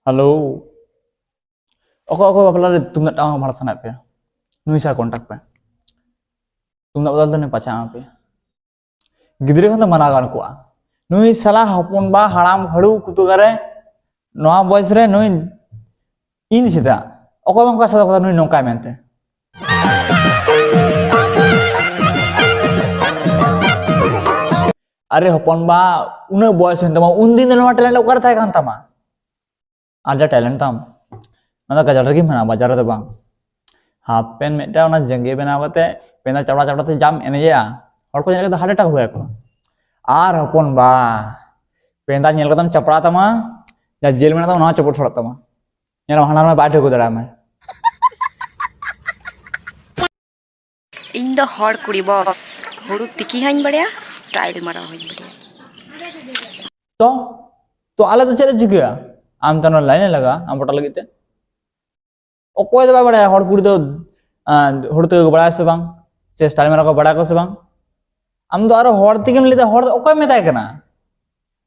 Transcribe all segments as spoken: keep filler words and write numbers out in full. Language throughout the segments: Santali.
ᱦᱮᱞᱳ, ᱚᱠᱚᱭ ᱚᱠᱚᱭ ᱵᱟᱯᱞᱟ ᱨᱮ ᱛᱩᱢᱫᱟᱜ ᱴᱟᱢᱟᱠ ᱵᱷᱟᱲᱟ ᱥᱟᱱᱟᱭᱮᱫ ᱯᱮᱭᱟ? ᱱᱩᱭ ᱥᱟᱶ ᱠᱚᱱᱴᱟᱠᱴ ᱯᱮ᱾ ᱛᱩᱢᱫᱟᱜ ᱵᱚᱫᱚᱞ ᱛᱮ ᱱᱩᱭ ᱯᱟᱪᱷᱟ ᱮᱢᱟ ᱯᱮᱭᱟ᱾ ᱜᱤᱫᱽᱨᱟᱹ ᱠᱷᱚᱱ ᱫᱚ ᱢᱟᱱᱟ ᱜᱟᱱ ᱠᱚᱜᱼᱟ᱾ ᱱᱩᱭ ᱥᱟᱞᱟ ᱦᱚᱯᱚᱱ ᱵᱟ ᱦᱟᱲᱟᱢ ᱦᱟᱹᱲᱩ ᱠᱩᱛᱩᱠᱟ ᱨᱮ, ᱱᱚᱣᱟ ᱵᱚᱭᱮᱥ ᱨᱮ ᱱᱩᱭ ᱤᱧ ᱥᱮᱛᱟ ᱚᱠᱚᱭ ᱵᱟᱝ ᱠᱚ ᱟᱥᱟ ᱠᱟᱫᱟ ᱱᱩᱭ ᱱᱚᱝᱠᱟᱭ ᱢᱮᱱᱛᱮ᱾ ᱟᱨᱮ ᱦᱚᱯᱚᱱ ᱵᱟ, ᱩᱱᱟᱹᱜ ᱵᱚᱭᱮᱥ ᱦᱩᱭᱮᱱ ᱛᱟᱢᱟ, ᱩᱱᱫᱤᱱ ᱫᱚ ᱱᱚᱣᱟ ᱴᱮᱞᱮᱱᱴ ᱚᱠᱟᱨᱮ ᱛᱟᱦᱮᱸ ᱠᱟᱱ ᱛᱟᱢᱟ? ᱟᱨ ᱡᱟ ᱴᱮᱞᱮᱱᱴ ᱛᱟᱢ, ᱚᱱᱟ ᱫᱚ ᱜᱟᱡᱟᱲ ᱨᱮᱜᱮ ᱢᱮᱱᱟᱜᱼᱟ, ᱵᱟᱡᱟᱨ ᱨᱮᱫᱚ ᱵᱟᱝ᱾ ᱦᱟᱯ ᱯᱮᱱ ᱢᱤᱫᱴᱟᱝ ᱚᱱᱟ ᱡᱟᱸᱜᱮ ᱵᱮᱱᱟᱣ ᱠᱟᱛᱮ ᱯᱮᱸᱫᱟ ᱪᱟᱯᱲᱟ ᱪᱟᱯᱲᱟ ᱛᱮ ᱡᱟᱢ ᱮᱱᱮᱡᱮᱜᱼᱟ, ᱦᱚᱲ ᱠᱚ ᱧᱮᱞ ᱠᱟᱛᱮ ᱦᱟᱨᱴ ᱮᱴᱟᱠ ᱦᱩᱭ ᱟᱠᱚ᱾ ᱟᱨ ᱦᱚᱯᱚᱱ ᱵᱟ, ᱯᱮᱸᱫᱟ ᱧᱮᱞ ᱠᱟᱛᱮᱢ ᱪᱟᱯᱲᱟ ᱛᱟᱢᱟ, ᱡᱟ ᱡᱮᱞ ᱢᱮᱱᱟᱜ ᱛᱟᱢᱟ ᱚᱱᱟ ᱦᱚᱸ ᱪᱚᱯᱚᱴ ᱥᱚᱲᱚᱜ ᱛᱟᱢᱟ᱾ ᱧᱮᱞ ᱢᱮ, ᱦᱟᱱᱟ ᱨᱮ ᱵᱟᱭ ᱴᱷᱟᱹᱣᱠᱟᱹ ᱫᱟᱲᱮᱭᱟᱢᱟᱭ᱾ ᱤᱧ ᱫᱚ ᱦᱚᱲ ᱠᱩᱲᱤ ᱵᱚᱥ, ᱦᱩᱲᱩ ᱛᱤᱠᱤ ᱦᱚᱸᱧ ᱵᱟᱲᱟᱭᱟ, ᱥᱴᱟᱭᱤᱞ ᱢᱟᱨᱟᱣ ᱦᱚᱸᱧ ᱵᱟᱲᱟᱭᱟ᱾ ᱛᱚ, ᱛᱚ ᱟᱞᱮ ᱫᱚ ᱪᱮᱫ ᱞᱮ ᱪᱤᱠᱟᱹᱭᱟ? ᱟᱢ ᱛᱚ ᱱᱚᱰᱮ ᱞᱟᱭᱤᱱ ᱮ ᱞᱟᱜᱟᱜᱼᱟ ᱟᱢ ᱯᱚᱴᱟ ᱞᱟᱹᱜᱤᱫ ᱛᱮ᱾ ᱚᱠᱚᱭ ᱫᱚ ᱵᱟᱭ ᱵᱟᱲᱟᱭᱟ ᱦᱚᱲ ᱠᱩᱲᱤ ᱫᱚ, ᱟᱸ, ᱦᱩᱲᱩ ᱛᱤᱠᱤ ᱠᱚ ᱵᱟᱲᱟᱭᱟ ᱥᱮ ᱵᱟᱝ, ᱥᱮ ᱥᱴᱟᱭᱤᱞ ᱢᱟᱨᱟᱣ ᱠᱚ ᱵᱟᱲᱟᱭᱟ ᱠᱚ ᱥᱮ ᱵᱟᱝ? ᱟᱢ ᱫᱚ ᱟᱨᱚ ᱦᱚᱲ ᱛᱮᱜᱮᱢ ᱞᱟᱹᱭᱫᱟ, ᱦᱚᱲ ᱫᱚ ᱚᱠᱚᱭ ᱢᱮᱛᱟᱭ ᱠᱟᱱᱟ?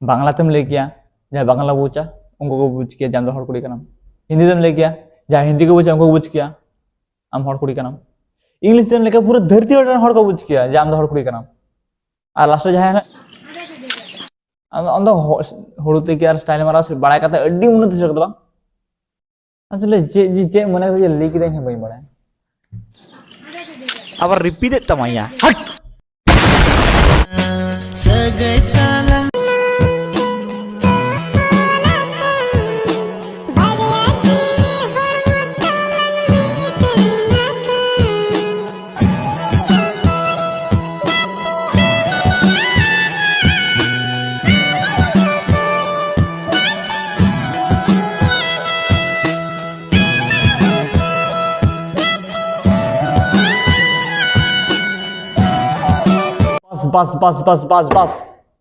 ᱵᱟᱝᱞᱟ ᱛᱮᱢ ᱞᱟᱹᱭ ᱠᱮᱭᱟ, ᱡᱟᱦᱟᱸᱭ ᱵᱟᱝᱞᱟ ᱵᱩᱡᱟ ᱩᱱᱠᱩ ᱠᱚ ᱵᱩᱡᱽ ᱠᱮᱭᱟ ᱡᱮ ᱟᱢ ᱫᱚ ᱦᱚᱲ ᱠᱩᱲᱤ ᱠᱟᱱᱟᱢ᱾ ᱦᱤᱱᱫᱤ ᱛᱮᱢ ᱞᱟᱹᱭ ᱠᱮᱭᱟ, ᱡᱟᱦᱟᱸᱭ ᱦᱤᱱᱫᱤ ᱠᱚ ᱵᱩᱡᱟ ᱩᱱᱠᱩ ᱠᱚ ᱵᱩᱡᱽ ᱠᱮᱭᱟ ᱟᱢ ᱦᱚᱲ ᱠᱩᱲᱤ ᱠᱟᱱᱟᱢ᱾ ᱤᱝᱞᱤᱥ ᱛᱮᱢ ᱞᱟᱹᱭ ᱠᱮᱭᱟ, ᱯᱩᱨᱟᱹ ᱫᱷᱟᱹᱨᱛᱤ ᱨᱮᱱ ᱦᱚᱲ ᱠᱚ ᱵᱩᱡᱽ ᱠᱮᱭᱟ ᱡᱮ ᱟᱢ ᱫᱚ ᱦᱚᱲ ᱠᱩᱲᱤ ᱠᱟᱱᱟᱢ᱾ ᱟᱨ ᱞᱟᱥᱴ ᱨᱮ ᱡᱟᱦᱟᱸᱭ ᱦᱟᱸᱜ ᱟᱢ ᱫᱚ ᱦᱚ-, ᱦᱩᱲᱩ ᱛᱤᱠᱤ ᱟᱨ ᱥᱴᱟᱭᱤᱞ ᱢᱟᱨᱟᱣ ᱵᱟᱲᱟᱭ ᱠᱟᱛᱮ ᱟᱹᱰᱤ ᱩᱱᱱᱚᱛᱤ ᱥᱮᱴᱮᱨ ᱠᱟᱫᱟ ᱵᱟᱝ? ᱟᱥᱚᱞᱮ ᱪᱮᱫ ᱡᱮ ᱪᱮᱫ ᱢᱚᱱᱮ ᱠᱟᱛᱮ ᱡᱮ ᱞᱟᱹᱭ ᱠᱮᱫᱟᱹᱧ ᱤᱧ ᱦᱚᱸ ᱵᱟᱹᱧ ᱵᱟᱲᱟᱭᱟ᱾ ᱟᱵᱟᱨ ᱨᱤᱯᱤᱴ ᱮᱫ ᱛᱟᱢᱟ ᱭᱟ᱾ ᱦᱟᱴ! ᱥᱟᱹᱜᱟᱹᱭ ᱛᱟᱞᱟ᱾ ᱵᱟᱥ, ᱵᱟᱥ, ᱵᱟᱥ, ᱵᱟᱥ, ᱵᱟᱥ᱾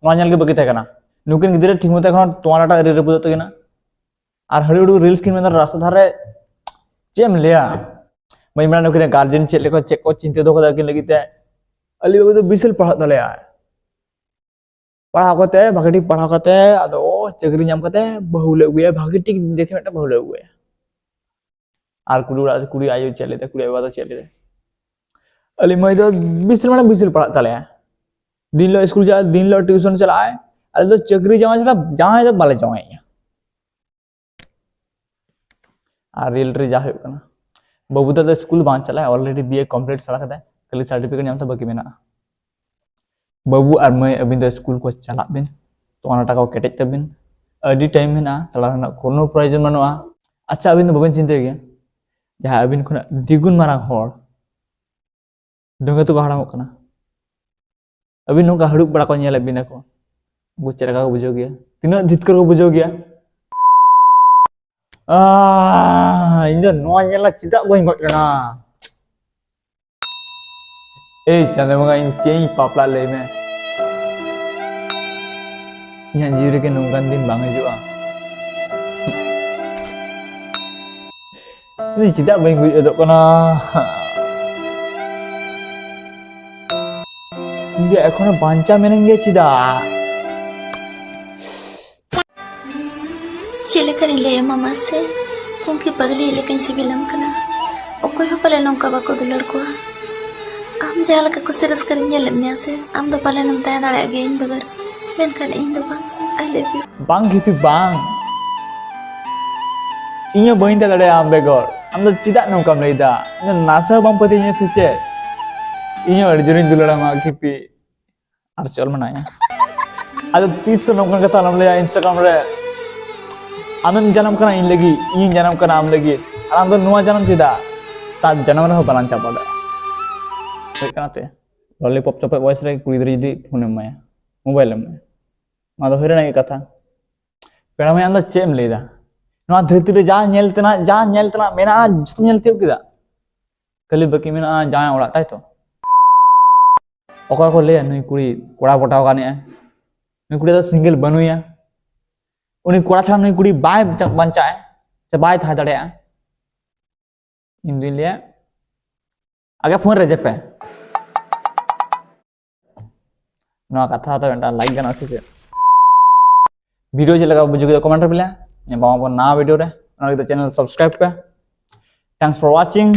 ᱱᱚᱣᱟ ᱧᱮᱞ ᱜᱮ ᱵᱟᱹᱠᱤ ᱛᱟᱦᱮᱸ ᱠᱟᱱᱟ᱾ ᱱᱩᱠᱤᱱ ᱜᱤᱫᱽᱨᱟᱹ ᱴᱷᱤᱠ ᱢᱚᱛᱚ ᱮᱠᱷᱚᱱ ᱛᱚᱣᱟ ᱰᱟᱴᱟ ᱟᱹᱣᱨᱤ ᱨᱟᱹᱯᱩᱫᱚᱜ ᱛᱟᱹᱠᱤᱱᱟ᱾ ᱟᱨ ᱦᱟᱹᱲᱩ ᱦᱟᱹᱲᱩ ᱨᱤᱞᱥ ᱠᱤᱱ ᱢᱮᱱᱫᱟ ᱨᱟᱥᱛᱟ ᱫᱷᱟᱨᱮ᱾ ᱪᱮᱫ ᱮᱢ ᱞᱟᱹᱭᱟ? ᱵᱟᱹᱧ ᱵᱟᱲᱟᱭᱟ ᱱᱩᱠᱤᱱ ᱜᱟᱨᱡᱮᱱ ᱪᱮᱫ ᱞᱮᱠᱟ, ᱪᱮᱫ ᱠᱚ ᱪᱤᱱᱛᱟᱹ ᱫᱚᱦᱚ ᱠᱟᱫᱟ ᱟᱹᱠᱤᱱ ᱞᱟᱹᱜᱤᱫ ᱛᱮ᱾ ᱟᱞᱮ ᱵᱟᱹᱵᱩ ᱫᱚ ᱵᱤᱥᱟᱞ ᱯᱟᱲᱦᱟᱜ ᱛᱟᱞᱮᱭᱟ᱾ ᱯᱟᱲᱦᱟᱣ ᱠᱟᱛᱮ, ᱵᱷᱟᱜᱮ ᱴᱷᱤᱠ ᱯᱟᱲᱦᱟᱣ ᱠᱟᱛᱮ, ᱟᱫᱚ ᱪᱟᱹᱠᱨᱤ ᱧᱟᱢ ᱠᱟᱛᱮ ᱵᱟᱹᱦᱩ ᱞᱮ ᱟᱹᱜᱩᱭᱟ, ᱵᱷᱟᱜᱮ ᱴᱷᱤᱠ ᱫᱮᱠᱷᱮ ᱢᱤᱫᱴᱟᱝ ᱵᱟᱹᱦᱩ ᱞᱮ ᱟᱹᱜᱩᱭᱟ᱾ ᱟᱨ ᱠᱩᱲᱤ ᱚᱲᱟᱜ, ᱠᱩᱲᱤ ᱟᱭᱳ ᱪᱮᱫ ᱞᱮᱫᱟ, ᱠᱩᱲᱤ ᱵᱟᱵᱟ ᱫᱚ ᱪᱮᱫ ᱞᱮᱫᱟ? ᱟᱞᱮ ᱢᱟᱹᱭ ᱫᱚ ᱵᱤᱥᱟᱞ ᱢᱟᱱᱮ ᱵᱤᱥᱟᱞ ᱯᱟᱲᱦᱟᱜ ᱛᱟᱞᱮᱭᱟ᱾ ᱫᱤᱱ ᱦᱤᱞᱳᱜ ᱥᱠᱩᱞ ᱪᱟᱞᱟᱜᱼᱟ, ᱫᱤᱱ ᱦᱤᱞᱳᱜ ᱴᱤᱭᱩᱥᱚᱱ ᱪᱟᱞᱟᱜᱼᱟᱭ᱾ ᱟᱞᱮ ᱫᱚ ᱪᱟᱹᱠᱨᱤ ᱡᱟᱶᱟᱭ ᱪᱷᱟᱲᱟ ᱡᱟᱶᱟᱭ ᱫᱚ ᱵᱟᱞᱮ ᱡᱟᱶᱟᱭᱮᱭᱟ᱾ ᱟᱨ ᱨᱤᱞ ᱨᱮ ᱡᱟ ᱦᱩᱭᱩᱜ ᱠᱟᱱᱟ, ᱵᱟᱹᱵᱩ ᱫᱚ ᱟᱫᱚ ᱥᱠᱩᱞ ᱵᱟᱝ ᱪᱟᱞᱟᱜᱼᱟ, ᱚᱞᱨᱮᱰᱤ ᱵᱤ ᱮ ᱠᱚᱢᱯᱞᱤᱴ ᱥᱟᱨᱟ ᱠᱟᱫᱟᱭ, ᱠᱷᱟᱹᱞᱤ ᱥᱟᱨᱴᱤᱯᱷᱤᱠᱮᱴ ᱧᱟᱢ ᱛᱮ ᱵᱟᱹᱠᱤ ᱢᱮᱱᱟᱜᱼᱟ᱾ ᱵᱟᱹᱵᱩ ᱟᱨ ᱢᱟᱹᱭ, ᱟᱹᱵᱤᱱ ᱫᱚ ᱥᱠᱩᱞ ᱠᱚ ᱪᱟᱞᱟᱜ ᱵᱤᱱ, ᱛᱚᱣᱟ ᱰᱟᱴᱟ ᱠᱚ ᱠᱮᱴᱮᱡ ᱛᱟᱹᱵᱤᱱ, ᱟᱹᱰᱤ ᱴᱟᱭᱤᱢ ᱢᱮᱱᱟᱜᱼᱟ, ᱪᱟᱞᱟᱣ ᱨᱮᱱᱟᱜ ᱠᱳᱱᱳ ᱯᱨᱚᱭᱳᱡᱚᱱ ᱵᱟᱹᱱᱩᱜᱼᱟ᱾ ᱟᱪᱪᱷᱟ, ᱟᱹᱵᱤᱱ ᱫᱚ ᱵᱟᱹᱵᱤᱱ ᱪᱤᱱᱛᱟᱹᱭ ᱜᱮᱭᱟ, ᱡᱟᱦᱟᱸᱭ ᱟᱹᱵᱤᱱ ᱠᱷᱚᱱᱟᱜ ᱫᱤᱜᱩᱱ ᱢᱟᱨᱟᱝ ᱦᱚᱲ ᱰᱟᱺᱜᱩᱣᱟᱹ ᱛᱮᱠᱚ ᱦᱟᱲᱟᱢᱚᱜ ᱠᱟᱱᱟ, ᱟᱹᱵᱤᱱ ᱱᱚᱝᱠᱟ ᱦᱟᱹᱲᱩᱵ ᱵᱟᱲᱟ ᱠᱚ ᱧᱮᱞᱮᱫ ᱵᱤᱱᱟ ᱠᱚ, ᱩᱱᱠᱩ ᱪᱮᱫ ᱞᱮᱠᱟ ᱠᱚ ᱵᱩᱡᱷᱟᱹᱣ ᱜᱮᱭᱟ? ᱛᱤᱱᱟᱹᱜ ᱡᱤᱛᱠᱟᱹᱨ ᱠᱚ ᱵᱩᱡᱷᱟᱹᱣ ᱜᱮᱭᱟ? ᱟᱦ, ᱤᱧ ᱫᱚ ᱱᱚᱣᱟ ᱧᱮᱞ ᱞᱟ ᱪᱮᱫᱟᱜ ᱵᱟᱹᱧ ᱜᱚᱡ ᱞᱮᱱᱟ? ᱮᱭ ᱪᱟᱸᱫᱳ ᱵᱚᱸᱜᱟ, ᱤᱧ ᱪᱮᱫ ᱤᱧ ᱯᱟᱯ ᱞᱟᱜ ᱞᱟᱹᱭ ᱢᱮ? ᱤᱧᱟᱹᱜ ᱡᱤᱣᱤ ᱨᱮᱜᱮ ᱱᱚᱝᱠᱟᱱ ᱫᱤᱱ ᱵᱟᱝ ᱦᱤᱡᱩᱜᱼᱟ᱾ ᱤᱧ ᱪᱮᱫᱟᱜ ᱵᱟᱹᱧ ᱜᱩᱡᱩᱜ ᱠᱟᱱᱟ? ᱤᱧ ᱫᱚ ᱮᱠᱷᱚᱱᱳ ᱵᱟᱧᱪᱟᱣ ᱢᱮᱱᱟᱹᱧ ᱜᱮᱭᱟ ᱪᱮᱫᱟᱜ? ᱪᱮᱫ ᱞᱮᱠᱟᱨᱤᱧ ᱞᱟᱹᱭ ᱟᱢᱟ ᱢᱟᱥᱮ? ᱯᱩᱸᱠᱤ ᱯᱟᱜᱽᱞᱤ ᱞᱮᱠᱟᱧ ᱥᱤᱵᱤᱞᱟᱢ ᱠᱟᱱᱟ᱾ ᱚᱠᱚᱭ ᱦᱚᱸ ᱯᱟᱞᱮ ᱱᱚᱝᱠᱟ ᱵᱟᱠᱚ ᱫᱩᱞᱟᱹᱲ ᱠᱚᱣᱟ᱾ ᱟᱢ ᱡᱟᱦᱟᱸ ᱞᱮᱠᱟ ᱠᱩᱥᱤ ᱨᱟᱹᱥᱠᱟᱹ ᱨᱤᱧ ᱧᱮᱞᱮᱫ ᱢᱮᱭᱟ ᱥᱮ, ᱟᱢ ᱫᱚ ᱯᱟᱞᱮᱱ ᱮᱢ ᱛᱟᱦᱮᱸ ᱫᱟᱲᱮᱭᱟᱜ ᱜᱮᱭᱟ ᱤᱧ ᱵᱮᱜᱚᱨ, ᱢᱮᱱᱠᱷᱟᱱ ᱤᱧ ᱫᱚ ᱵᱟᱝ᱾ I love you. ᱵᱟᱝ ᱜᱤᱯᱤ, ᱵᱟᱝ᱾ ᱤᱧ ᱦᱚᱸ ᱵᱟᱹᱧ ᱛᱟᱦᱮᱸ ᱫᱟᱲᱮᱭᱟᱜᱼᱟ ᱟᱢ ᱵᱮᱜᱚᱨ᱾ ᱟᱢ ᱫᱚ ᱪᱮᱫᱟᱜ ᱱᱚᱝᱠᱟᱢ ᱞᱟᱹᱭᱫᱟ? ᱤᱧ ᱫᱚ ᱱᱟᱥᱮ ᱦᱚᱸ ᱵᱟᱢ ᱯᱟᱹᱛᱭᱟᱹᱧᱟ ᱥᱮ ᱪᱮᱫ? ᱤᱧ ᱦᱚᱸ ᱟᱹᱰᱤ ᱡᱳᱨᱤᱧ ᱫᱩᱞᱟᱹᱲᱟᱢᱟ ᱜᱤᱯᱤ᱾ ᱟᱨ ᱪᱚᱞ ᱢᱮᱱᱟᱭᱟ᱾ ᱟᱫᱚ ᱛᱤᱥ ᱦᱚᱸ ᱱᱚᱝᱠᱟᱱ ᱠᱟᱛᱷᱟ ᱟᱞᱚᱢ ᱞᱟᱹᱭᱟ Instagram ᱨᱮ, "ᱟᱢᱮᱢ ᱡᱟᱱᱟᱢ ᱠᱟᱱᱟ ᱤᱧ ᱞᱟᱹᱜᱤᱫ, ᱤᱧᱤᱧ ᱡᱟᱱᱟᱢ ᱠᱟᱱᱟ ᱟᱢ ᱞᱟᱹᱜᱤᱫ, ᱟᱨ ᱟᱢ ᱫᱚ ᱱᱚᱣᱟ ᱡᱟᱱᱟᱢ ᱪᱮᱫᱟᱜ?" ᱥᱟᱛ ᱡᱟᱱᱟᱢ ᱨᱮᱦᱚᱸ ᱵᱟᱞᱟᱝ ᱪᱟᱵᱟ ᱫᱟᱲᱮᱭᱟᱜᱼᱟ᱾ ᱦᱩᱭᱩᱜ ᱠᱟᱱᱟ ᱛᱮ ᱞᱚᱞᱤᱯᱚᱯ ᱪᱚᱯᱚᱡ ᱵᱚᱭᱮᱥ ᱨᱮ ᱠᱩᱲᱤ ᱜᱤᱫᱽᱨᱟᱹ ᱡᱩᱫᱤ ᱯᱷᱳᱱᱮᱢ ᱮᱢᱟᱭᱟ, ᱢᱳᱵᱟᱭᱤᱞ ᱮᱢ ᱮᱢᱟᱭᱟ, ᱱᱚᱣᱟ ᱫᱚ ᱦᱩᱭ ᱨᱮᱱᱟᱜ ᱜᱮ ᱠᱟᱛᱷᱟ᱾ ᱯᱮᱲᱟ ᱢᱟᱹᱭ, ᱟᱢ ᱫᱚ ᱪᱮᱫ ᱮᱢ ᱞᱟᱹᱭᱫᱟ? ᱱᱚᱣᱟ ᱫᱷᱟᱹᱨᱛᱤ ᱨᱮ ᱡᱟ ᱧᱮᱞ ᱛᱮᱱᱟᱜ, ᱡᱟ ᱧᱮᱞ ᱛᱮᱱᱟᱜ ᱢᱮᱱᱟᱜᱼᱟ, ᱡᱚᱛᱚᱢ ᱧᱮᱞ ᱛᱤᱭᱳᱜ ᱠᱮᱫᱟ? ᱠᱷᱟᱹᱞᱤ ᱵᱟᱹᱠᱤ ᱢᱮᱱᱟᱜᱼᱟ ᱡᱟᱶᱟᱭ ᱚᱲᱟᱜ, ᱛᱟᱭ ᱛᱚ? ᱚᱠᱚᱭ ᱠᱚ ᱞᱟᱹᱭᱟ ᱱᱩᱭ ᱠᱩᱲᱤ ᱠᱚᱲᱟ ᱯᱚᱴᱟᱣ ᱠᱟᱱᱮᱜᱼᱟ, ᱱᱩᱭ ᱠᱩᱲᱤ ᱫᱚ ᱥᱤᱝᱜᱮᱞ ᱵᱟᱹᱱᱩᱭᱟ, ᱩᱱᱤ ᱠᱚᱲᱟ ᱪᱷᱟᱲᱟ ᱱᱩᱭ ᱠᱩᱲᱤ ᱵᱟᱭ ᱵᱟᱧᱪᱟᱜᱼᱟ ᱥᱮ ᱵᱟᱭ ᱛᱟᱦᱮᱸ ᱫᱟᱲᱮᱭᱟᱜᱼᱟ᱾ ᱤᱧ ᱫᱩᱧ ᱞᱟᱹᱭᱟ ᱟᱜᱮ ᱯᱷᱳᱱ ᱨᱮᱡᱮ ᱯᱮ᱾ ᱱᱚᱣᱟ ᱠᱟᱛᱷᱟ ᱫᱚ ᱢᱤᱫᱴᱟᱝ ᱞᱟᱭᱤᱠ ᱜᱟᱱᱚᱜᱼᱟ ᱥᱮ ᱪᱮᱫ? ᱵᱷᱤᱰᱤᱭᱳ ᱪᱮᱫ ᱞᱮᱠᱟ ᱵᱩᱡᱷᱟᱹᱣ ᱠᱮᱫᱟ ᱠᱚᱢᱮᱱᱴ ᱨᱮ ᱵᱤᱞᱟ᱾ ᱧᱟᱯᱟᱢ ᱟᱵᱚᱱ ᱱᱟᱣᱟ ᱵᱷᱤᱰᱤᱭᱳ ᱨᱮ᱾ ᱚᱱᱟ ᱞᱟᱹᱜᱤᱫ ᱛᱮ ᱪᱮᱱᱮᱞ ᱥᱟᱵᱥᱠᱨᱟᱭᱤᱵ ᱯᱮ᱾ Thanks for watching.